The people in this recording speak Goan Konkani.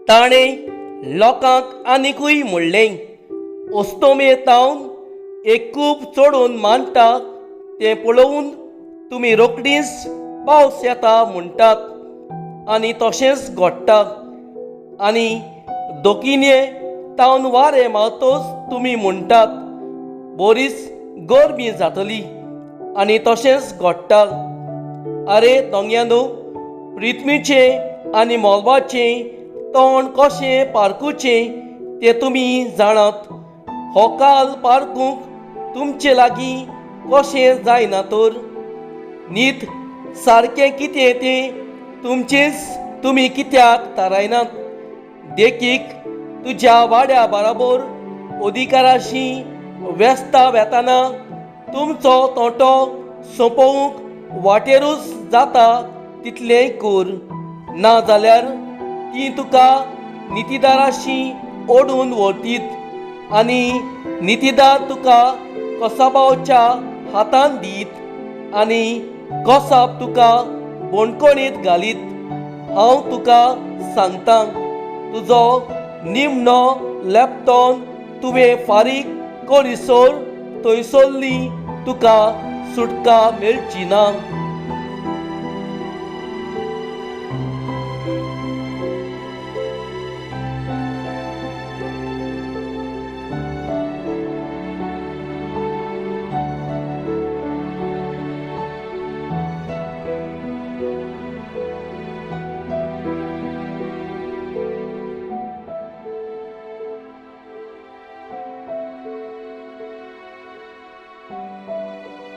ताणें लोकांक आनिकूय म्हणलें, अस्तोमे तावन एक कूप चडोवन मांडटा तें पळोवन तुमी रोखडीच पावस येता म्हणटात आनी तशेंच घडटा. आनी दोकिने तावन वारें मारतच तुमी म्हणटात बरीच गरमी जातली आनी तशेंच घडटा. आरे दोंग्यानो, पृथ्वीचें आनी मोलवाचें तोंड कशें पारखुचें तें तुमी जाणात. हो काल पारखूंक तुमचे लागीं कशें जायना तर? नीत सारकें कितें तें तुमचेंच तुमी कित्याक थारायनात? देखीक, तुज्या वाड्या बराबर अधिकाराशी वेस्ता वेताना तुमचो तोंटो सोंपोवंक वाटेरूच जाता तितलेंय कर, ना जाल्यार तीं तुका नितीदाराशी ओडून व्हरतीत आनी नितीदार तुका कसाबावच्या हातान दीत आनी कसाब तुका बणकणीत घालीत. हांव तुका सांगतां, तुजो निमणो लॅपटॉन तुवें फारीक करिसर थंयसरली तुका सुटका मेळची ना.